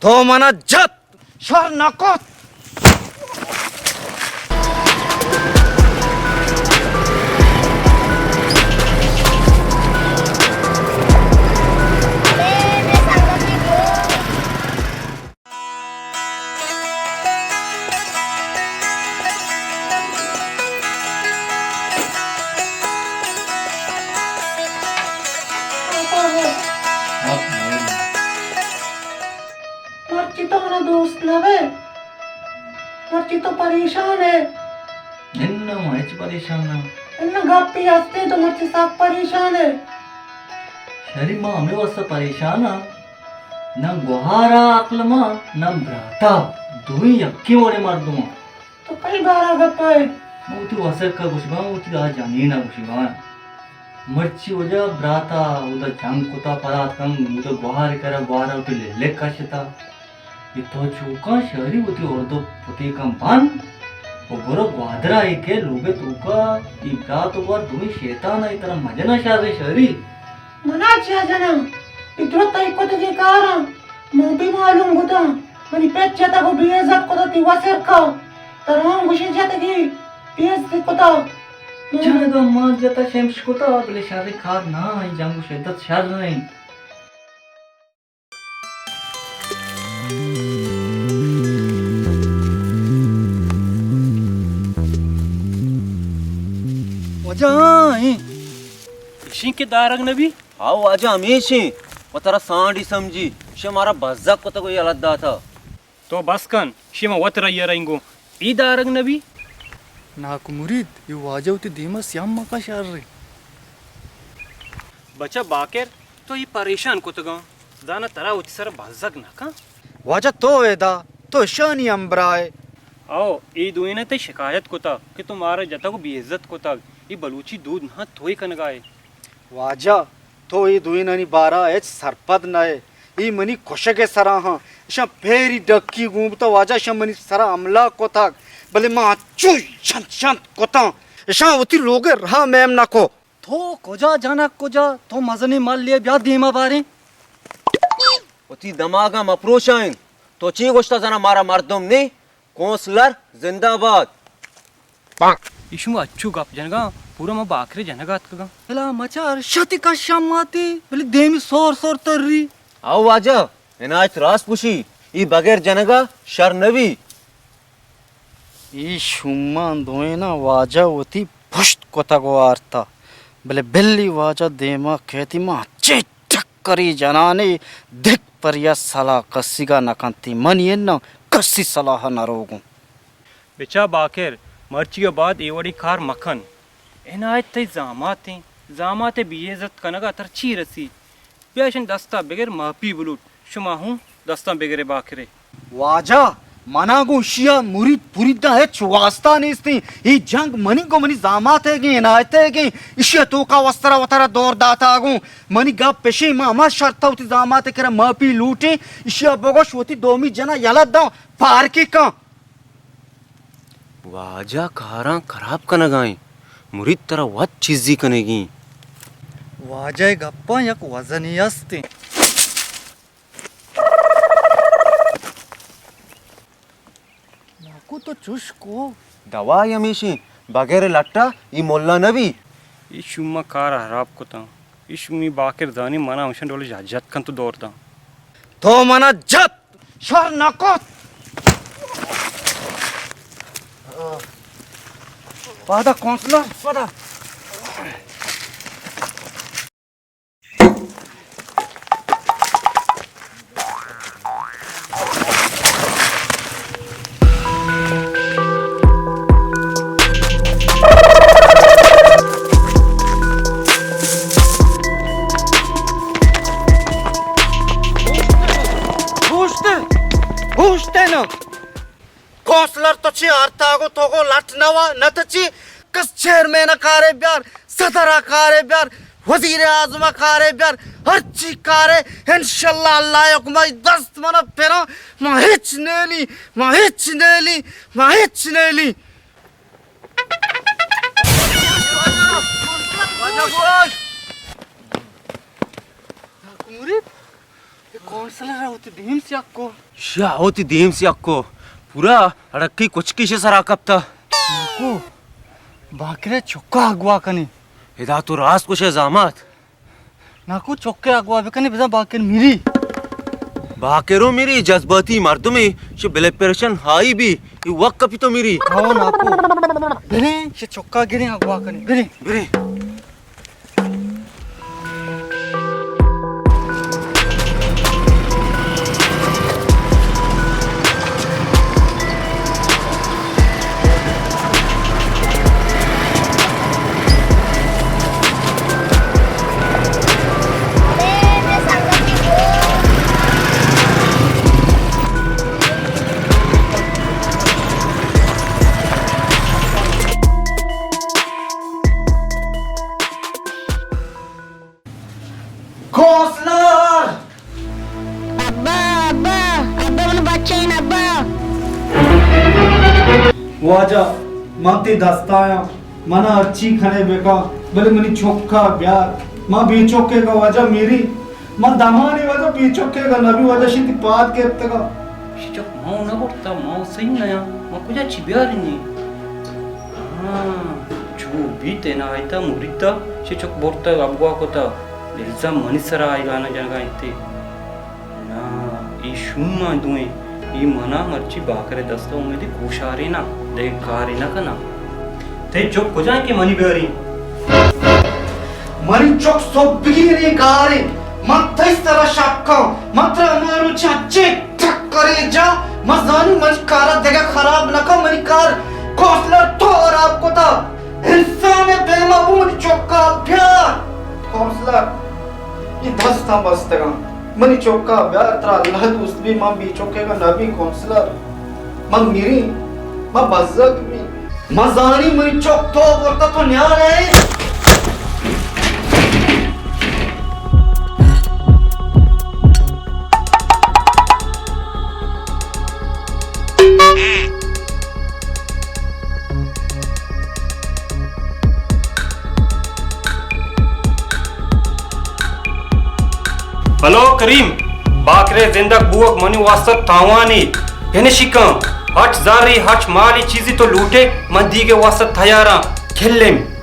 تو منا جت، شر نکت۔ مرچی تو منا دوست نہ بئے، مرچی تو پریشان ئے۔ اناں، من ہچ پریشان نہ۔ اناں، گپے ہستیں، تو مرچی سک پریشان ئے۔ شری، ما ہمے واسطہ پریشان آں، نہ گوہارا عقل ما، نہ براتا، دوئیں یکیں وڑیں مردم آں۔ تو کئی بارا گپ ء ئے؟ من وتی وسرک ء گوشگاں، وتی آ جنین ء گوشگاں۔ مرچی وجہ براتا اودا جنگ کتا، پدا اتکاں اودا گوہار کرا، گوہار ء وتی للک کشتا۔ اے تو چوکاں شری، وتی اردو پتیکاں بند و برو گوادرا، اے کہ لوگ ء توکا اے برات و گوہار دوئیں شیطان ء، اے ترا مجنا شری۔ منا چیا جناں؟ اے درست تئی کتگیں کاراں۔ من بے معلوم کتاں۔ منی پت جتگ و بے عزت کتگ تئی وسرکا۔ ترا ہم گوشے جتگی، بے عزت کتگ۔ جنگا مان جتا، شمش کتا، بلے شریں کار نہ انت، جنگ و شدت شر انت۔ واجہ، ہاں، ایں۔ اشیں کہ دارگ نبی؟ ہاو واجہ، ہمیشیں۔ و ترا سانڈی سمجھی، شے مارا بزگ کتگ و یلہ داتا۔ تو بس کن، شے ما وت رہی رہینگو۔ ای دارگ نبی؟ ناکو مرید، ای واجہ وتی دیما سیاہ مکن شر۔ بچہ باکر، تو ای پریشان کتگاں، زانا ترا وتی سر بزگ نہ کن۔ واجہ تو ادا، تو اشانی ہمبراہ ئے۔ او، ای دوئیناں تئی شکایت کتگ کہ تو مارا جتگ و بے عزت کتگ۔ ای بلوچی دود نہ، تو ای کنگا ئے۔ واجہ، تو اے دوئینانی بارا ہچ سرپد نہ ئے۔ اے منی کشگ ء سرا ہاں۔ اشاں پیری ڈکی گون بوتگ واجہ، اشاں منی سرا حملہ کتگ، بلے من انچو شنت شنت کتاں، اشاں وتی لوگ ء راہ میم نہ کو۔ تو کجا جنک کجا؟ تو مزنیں ملے، بیا دیما باریں۔ وتی دماغاں مپروشائیں۔ تو چی گوشتا زنا مارا مردم نی؟ کونسلر زندہ باد۔ اے شما اچو گپ جنگا، پورا ما باکرے جنگا اتکگاں۔ بلا مچار، شتی کشاں ماتی، بلے دیمی سور سور تری۔ او واجہ، عنایت راست گوشی، ای بغیر جنگا شر نبی۔ ای شومان دوئیناں واجہ وتی پشت کتگ و آرتا، بلے بلی واجہ دیما کیتی، ما چے ٹکری جنانی دک پریا سلا کسیگا نکنتی، منی اناں کسی سلاہ نروگوں۔ بچا باکر، مرچی ء بعد اے وڑیں کار مکن۔ عنایت تئی زامات ایں، زامات ء بے عزت کنگ ء ترا چی رسیت؟ بیا اشانی دستا بگر، معافی بلوٹ، شما ہوں دستاں بگرے باکرے۔ واجہ، منا گوں اشیا مرید پریدا ہچ واسطہ نیستیں۔ اے جنگ منی گوں منی زامات ء گیں، عنایت ء گیں، اشیا توکا وسترا وترا دور داتا گوں۔ منی گپ اشیں، ما ہما شرطا وتی زامات ء کرا معافی لوٹیں، اشیا بگوش وتی دومی جنا یلہ داں، پارکی کن۔ واجہ کاراں خراب کنگائیں، مرید ترا وت چیزی کنگی۔ واجہ ء گپاں یک وزنے است انت۔ ناکو تو چش کو۔ دوائی ہمیشیں، بغیر لٹا ای ملا نبی۔ ای شوما کار حراب کتاں۔ ای شومی باکر زانی منا ہمشن ڈول جت کنت و دور داں۔ تو منا جت! شر نکت۔ پادا کونسلر، پادا۔ گوشت، گوشت نہ۔ کونسلر تو چی آرتاگو، تو گو لٹ نوا، نہ تو چی کس چیئرمین کارے بیار، صدر کارے بیار، وزیر اعظم کارے بیار، ہر چی کارے، انشاءاللہ اللہ حکم دست منا پھرا، ما ہچ نیلی، ما ہچ نیلی، ما ہچ نیلی۔ مرید، اے کونسلر ءَ وتی دیم سیاہ کو۔ شیا وتی دیم سیاہ کو۔ پورا اڑکی کچکی شے سرا کپتا۔ ناکو، باکرے چکا اگوا کنی۔ ادا تو راست کشے زامات۔ ناکو، چکے اگوا بکنی، بزاں باکر میری۔ باکرو میری، جذباتی مردمے، شے بلڈ پریشر ہائی بی، اے وقت کپی تو میری۔ ہاو ناکو۔ بریں، شے چکا گریں اگوا کنی۔ بریں۔ بریں۔ کونسلر! ابا، ابا، ابا، من بچین ابا۔ واجہ، من تئی دستایاں، منا ہرچی کنے بکن، بلے منی چکا بیار۔ من بے چکے کا واجہ میری، من دمانے واجہ بے چکے کا نبی واجہ شتی پاد گپتگا۔ شی چک ماو نہ برتا، ماو صحیح نیا، ما کجا چی بیارینی؟ ہاں، چو بیت نا آیتا مریتا، شی چک برتا ابگوا کتا، الزام منی سرا آئی گانا جنگا انتے۔ نا، ای شوما دوئیں، ای منا مرچی باکرے دستا امیدی کوشارے نا، دے کارے نہ کنا۔ تئی چک کجا کہ منی بیاری؟ منی چک سوبگیریں گارے، من تئی سرا شکاں، من ترا ہما روچ اچے ٹکرے جا، من زانی منی کارا دگہ خراب نکا، منی کار کونسلر تو خراب کتا۔ انسان بے مبو منی چکا بیار۔ کونسلر، یہ دستاں بستگاں۔ منی چکا بیار، ترا اللہ دوست بی، من بی چکے کا نبی کونسلر۔ من میری، من بزگ بی۔ من زانی منی چک تو برتا تو نیال ہے۔ ہلو کریم، باکرے زندگ بوگ منی واسطہ تاوانے۔ پنشی کن، ہرچ زاری، ہرچ مالی چیزی تو لوٹے، من دیگے واسطہ تیاراں۔ کھلم۔